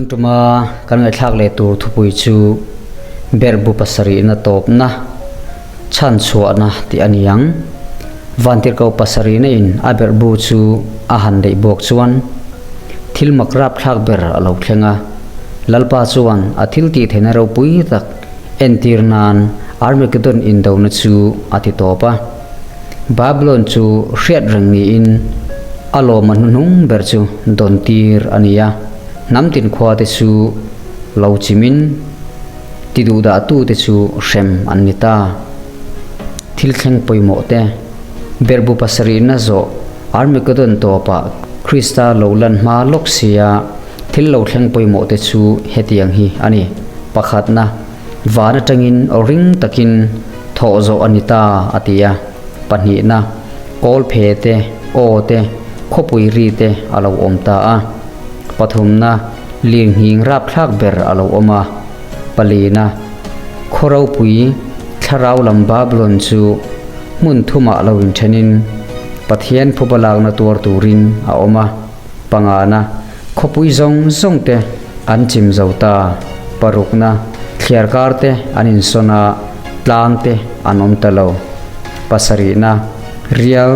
tuma kan ngaihthlak leh tur thupui chu Berhbu pasarihna tawpna chhanchhuahna tih a ni ang. Vantirhkoh pasarihna in a berhbu chu a han leih buak chuan thil mak rapthlak ber a lo thleng a. Lalpa chuan a thil tih theihna ropui tak entir nan Armageddon indona chu a ti tawp a. Babylon chu hriat reng niin a lawma hnuhnung ber chu dawn tir a ni a, hnam tin khua te chu lo chimin ti duhdah tu te chu hrem an ni ta. Thil thleng pawimawh te, Berhbu pasarihna zawh Armageddon tawpah Krista lo lan hma lawk sia thil lo thleng pawimawh te chu hetiang hi a ni. Pakhatna. Van atangin aw ring takin thawh zawh a ni ta, a ti a. Pahnihna, kawl phe te, aw te, khawpui ri te a lo awm ta a. Pathumna, lirnghing rapthlak ber a lo awm a. Palina, khaw ropui thlarau lam Babylon chu hmun thumah lo inthenin Pathian phuba lakna tuar turin a awm a. Pangana, khawpui zawng zawng te an chim zo ta. Parukna, thliar kar te an insawn a, tlang te an awm ta lo. Pasarihna, rial,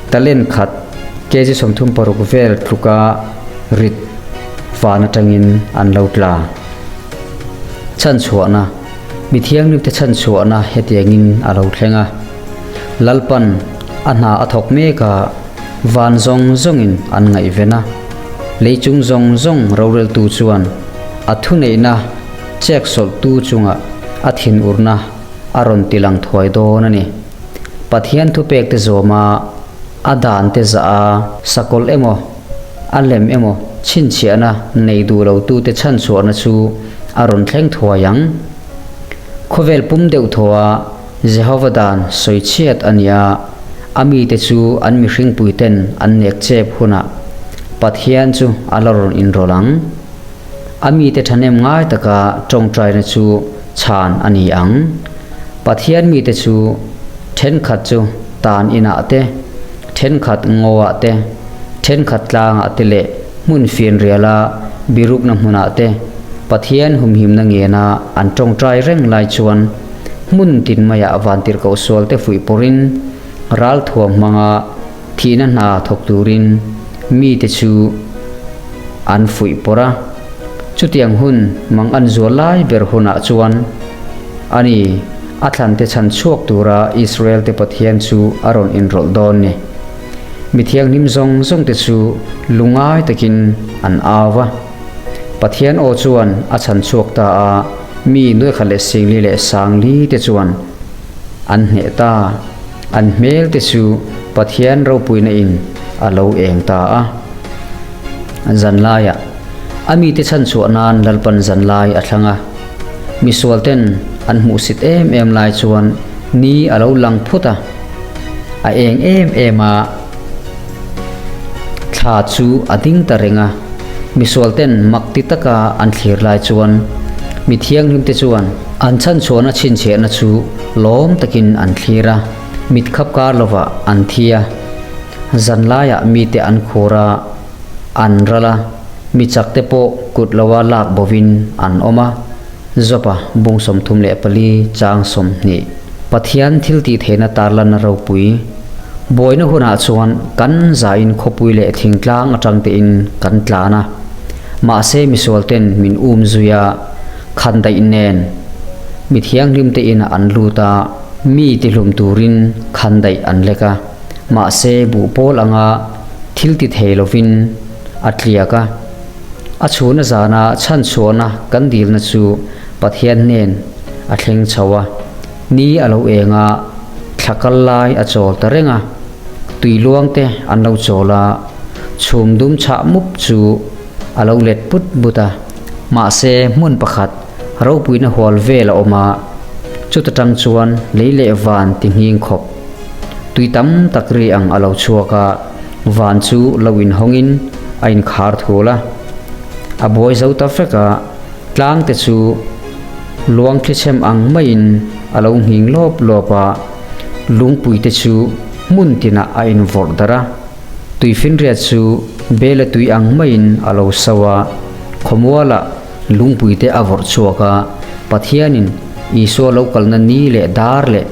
talent khat, kg 36 vel tluka rit van atangin an lo tla. Chhanchhuahna, Mi thianghlimte chhanchhuahna hetiangin a lo thleng a. Lalpan a hna a thawk mek a. Van zawng zawngin an ngaihven a, lei chung zawng zawng roreltu chuan a thuneihna cheksawlhtu chungah a thinurna a rawn tilang thuai dawn a ni. Pathian thupekte zawma a dante zah a, sakawlh emaw, a lem emaw chhinchhiahna nei duh lotute chhanchhuahna chu a rawn thleng thuai ang. Khawvel pum deuh thaw a Jehova dan sawichhiat a ni a, a mite chu an mihringpuiten an nek chep hunah Pathian chu a la rawn inrawlh ang. A mite thahnem ngai taka tawngtaina chu chhan a ni ang. Pathian mite chu thenkhat chu tan inah te, thenkhat ngawah te, thenkhat tlangah te leh hmun fianriala birukna hmunah te Pathian humhimna ngena an tawngtai reng lai chuan Hmun tin maiah vantirhkoh sualte fuih pawrin ralthuam hmanga thihna hna thawk turin mite chu an fuih pawrh a. Chutiang hun mang an zual lai ber hunah chuan ani a thlante chhan chhuak tura Israelte Pathian chu a rawn inrawlh dawn ni. Mi thianghlim zawng zawngte chu lungngai takin an au va. Pathian aw chuan a chhan chhuak ta a, mi nuaikhat leh singli leh sangli te chuan an hneh ta. An hmel te chu Pathian ropuina in a lo eng ta a. Zanlaiah a mite chhan chhuah nan Lalpan zanlai a thlang a. Misual ten an hmuhsit em em lai chuan ni a lo lang phut a, a eng em em a. Thla chu a ding ta reng a, misual ten mak ti taka an thlir lai chuan mi thianghlim te chuan an chhanchhuahna chhinchhiahna chu lawm takin an thlir a, mit khap kar lovah an thi a. Zan laiah mite an khur a, an ral a, mi chak te pawh kut loa lak bovin an awm a. Jopa bung 34 chang 20. Pathian thil tih theihna tarlanna ropui. Buaina hunah chuan kan zain khawpui leh thingtlang atang tein kan tlan a. Mahse misual ten min um zui a, khan daih nen mi thianghlim tein an lut a, mi tihlum turin khan daih an lek a. Mahse buh pawl anga thil ti thei lovin a tliak a. A chhuna zana chhanchhuahna kan dilna chu Pathian hnen a thleng chho a, ni a lo eng a, thla kal lai a chawl ta reng a, tui luang te an lo chawl a, chhum dum chhah mup chu a lo let put but a, mahse hmun pakhat ropuina hual vel a awm a, chuta tang chuan lei leh van ti nghing khawp tui tam tak ri ang a lo chhuak a. Van chu lo inhawngin a inkhar thul a, a buai zo ta vek a, tlang te chu luang thlichhem ang maiin a lo nghing lawp lawp a, lungpui te chu hmun tinah a invawrh darh a, tuifinriat chu bela tui ang maiin a lo so a, Khawmualah lungpuite a vawrh chhuak a, Pathianin Isua lo kalna ni leh dar leh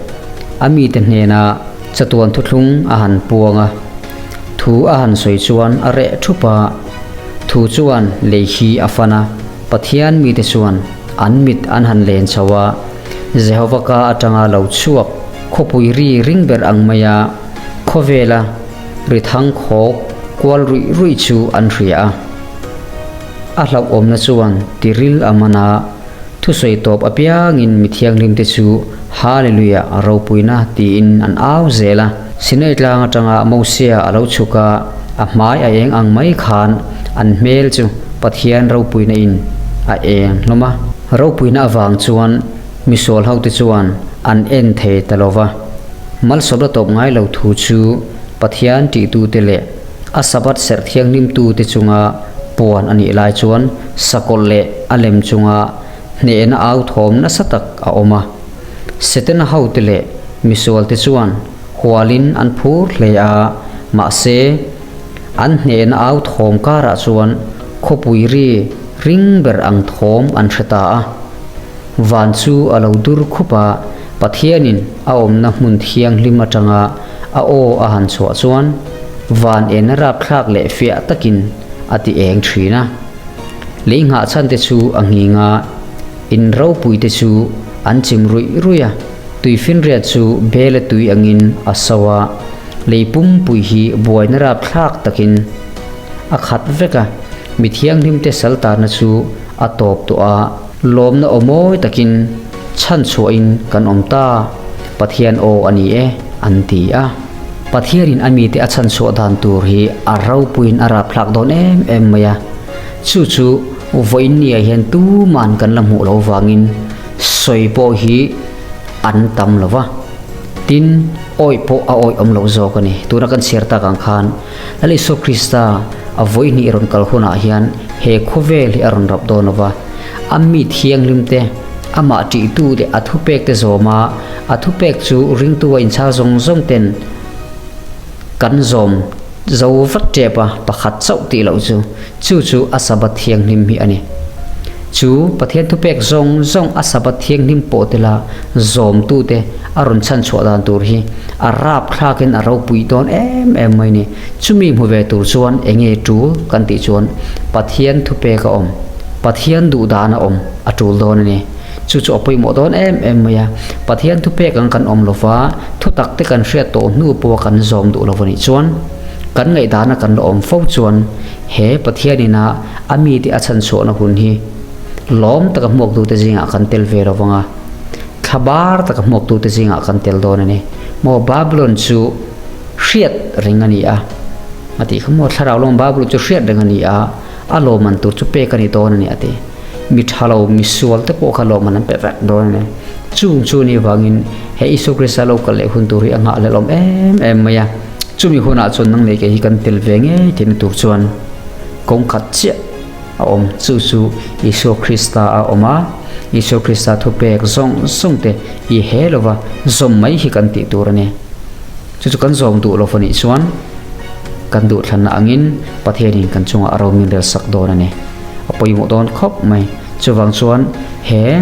a mite hnena chatuan thuthlung a han puang a. Thu a han sawi chuan a reh thup a, thu chuan lei hi a fan a, Pathian mite chuan an mit an han len chho a, Jehova ka atanga lo chhuak khawpui ri ring ber ang maia khawvela ri thang khawk kual ruih ruih chu an hria a. A hlauhawmna chuan tiril a man a, thusawi tawp apiangin mi thianghlimte chu Hallelujah a ropuina tiin an au zel a. Sinai tlang atanga Mosia a lo chhuk a, a hmai a eng ang mai khan an hmel chu Pathian ropuina in a eng hlawm a. Ropuina avang chuan misual hote chuan an en thei ta lo va. Malsawmna tawp ngai lo thu chu Pathian tihtute leh a Sabbath serh thianghlimtute chunga puan a nih lai chuan sakawlh leh a lem chunga hnehna au thawm nasa tak a awm a. Setana hote leh misualte chuan hualin an phur hle a, mahse, an hnehna au thawm karah chuan khawpui ri ring ber ang thawm an hre ta a. Van chu a lo dur khup a, Pathianin a awmna hmun thianghlim atanga a aw a han chhuah chuan van ena rapthlak leh fiah takin a ti eng thin a. Lei nghah chhan te chu a nghing a, in ropui te chu an chim ruih ruih a, tuifinriat chu bela tui angin a so a, lei pumpui hi buaina rapthlak takin a khat vek a, mi thianghlim te saltana chu a tawp tawh a, lawmna aw mawi takin chhan chhuahin kan awm ta, Pathian aw a ni e, an ti a. Pathianin a mite a chhan chhuah dan tur hi a ropuiin a rapthlak dawn em em mai a. Chu chu vawiin niah hian tuman kan la hmuh loh vangin sawi pawh hi an tam lo va. Tin, awih pawh a awih awm loh zawk a ni. Tuna kan chhiar tak ang khan Lal Isua Krista a vawihnih rawn kal hunah hian he khawvel hi a rawn rap dawn lo va. A mi thianghlim te, amah ṭihtu leh a thupek te zawm a, a thupek chu ringtu a inchhar zawng zawng ten kan zawm zo vat ṭep a, pakhat chauh tih loh chu, chu chu a Sabbath thianghlim hi a ni. Chu Pathian thupek zawng zawng a Sabbath thianghlim pawh tela zawmtute a rawn chhan chhuah dan tur hi a rapthlakin a ropui dawn em em mai ni. Chumi hmu ve tur chuan eng nge ṭul kan tih chuan Pathian thupek a awm, Pathian duh dan a awm a ṭul dawn a ni. Chu chu a pawimawh dawn em em mai a. Pathian thupek ang kan awm lova, thutak te kan hriat tawh hnu pawha kan zawm duh lo a nih chuan, kan ngaihdana kan la awm fo chuan he Pathian ina a mite a chhan chhuahna hun hi lawm taka hmuaktute zingah kan tel ve lo vang a, thlabar taka hmuaktute zingah kan tel dawn a ni. Maw Babylon chu hriat reng a ni a, a tih kha maw thlarau lawm Babylon chu hriat reng a ni a, a lawmman tur chu pek a ni dawn a ni a ti. Mi tha lo, mi sual te pawh kha lawmman an pe vek dawn a ni. Chung chu ni vangin he Isua Krista lo kal leh hun tur hi a nghahhlelawm em em mai a. Chumi hunah chuan nang leh kei hi kan tel ve ngei tihna tur chuan kawng khat chiah a awm. Chu chu Isua Krista a awm a, Isua Krista thupek zawng zawng te i he lova zawm mai hi kan tih tur a ni. Chu chu kan zawm duh lo anih chuan kan duhthlanna angin Pathianin kan chungah a ro min rel sak dawn a ni. A pawimawh dawn khawp mai. Chuvang chuan he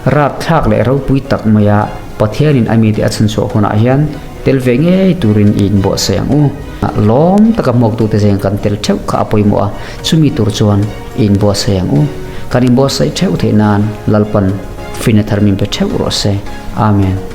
rapthlak leh ropui tak maia Pathianin a mite a chhanchhuah hunah hian tel ve ngei turin i inbuatsaih ang u. Lawm taka hmuaktute zeng kan tel theuh kha a pawimawh a, chumi tur chuan i inbuatsaih ang u. Kan inbuatsaih theuh theih nan Lalpan fina thar min pe theuh rawh se. Amen.